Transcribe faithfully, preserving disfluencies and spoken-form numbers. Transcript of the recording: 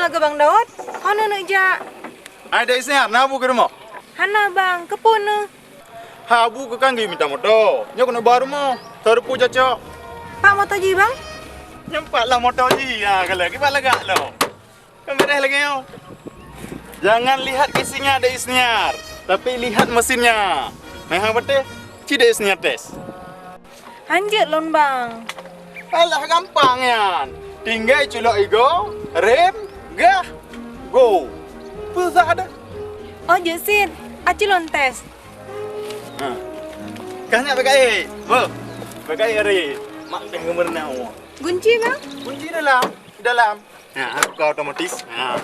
Keu Bang Daud, hana neuk jak. Hai Dek Isniar, na bu keu rumoh? Hana Bang, keupeue neuh? Ha bu keu kan geuyue mita moto. Nyoe keuneuk ba rumoh, sarupu cocok. Pak moto jih Bang? Nyampat lah moto jih. Ha, kalau kiban lagak lo. Kan beres lagée nyoe. Jangan lihat casingnya Dek Isniar, tapi lihat mesinnya. Meuhang beuteh, ci Dek Isniar tes. Hanjeuet lôn Bang. Alah gampang nyan. Tinggai culok igo, rem, gas, go. Peusah dah. Oh jeuet sit, aci lôn tes. Ha. Kah nyak bagaih. Bo. Bagaih hari. Mak teh geumeureunau. Gunci Bang? Gunci dalam. Dalam. Ha, buka otomatis. Ha.